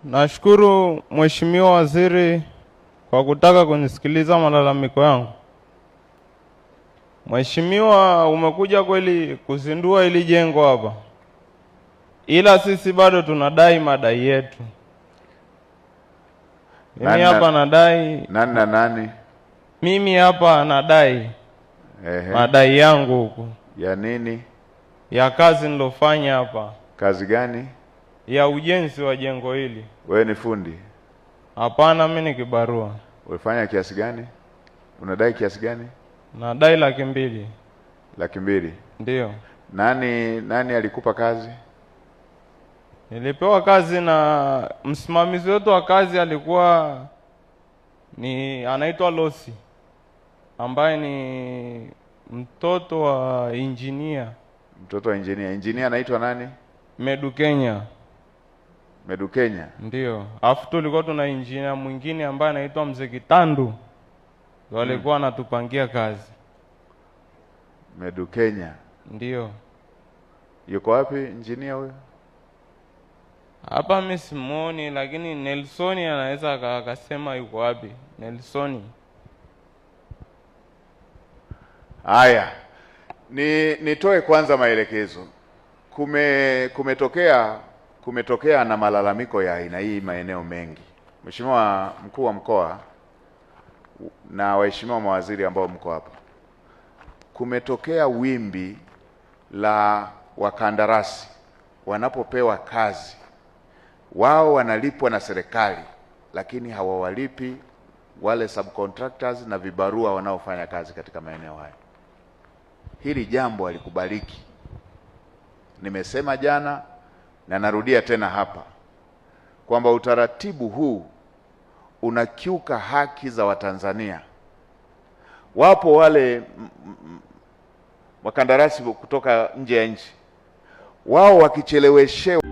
Nashukuru Mheshimiwa Waziri kwa kutaka kunisikiliza malalamiko yangu. Mheshimiwa, umekuja kweli kuzindua hili jengo hapa, ila sisi bado tunadai madai yetu. Mimi hapa nadai. Nani na nani? Mimi hapa nadai madai yangu huku. Ya nini? Ya kazi nilofanya hapa. Kazi gani? Ya ujenzi wa jengo hili. Wewe ni fundi? Hapana, mimi ni kibarua. Ulifanya kiasi gani? Unadai kiasi gani? Nadai 200,000. 200,000? Ndio. Nani alikupa kazi? Nilipewa kazi na msimamizi wetu wa kazi, alikuwa ni anaitwa Losi, ambaye ni mtoto wa engineer. Mtoto wa engineer. Engineer anaitwa nani? Medu Kenya. Medu Kenya? Ndio. Alafu tulikuwa tuna engineer mwingine ambaye anaitwa Mzee Kitandu. Walikuwa anatupangia kazi. Medu Kenya. Ndio. Yuko wapi engineer huyo? Hapa mimi simuoni, lakini Nelsoni anaweza akasema yuko wapi. Nelsoni. Haya. Nitoe kwanza maelekezo. Kumetokea na malalamiko ya aina hii maeneo mengi. Mheshimiwa Mkuu wa Mkoa na waheshimiwa mawaziri ambao mko hapa, kumetokea wimbi la wakandarasi wanapopewa kazi, wao wanalipwa na serikali, lakini hawawalipi wale subcontractors na vibarua wanaofanya kazi katika maeneo hayo. Hili jambo halikubaliki. Nimesema jana na narudia tena hapa kwamba utaratibu huu unakiuka haki za Watanzania. Wapo wale wakandarasi kutoka nje ya nchi, wao wakicheleweshewa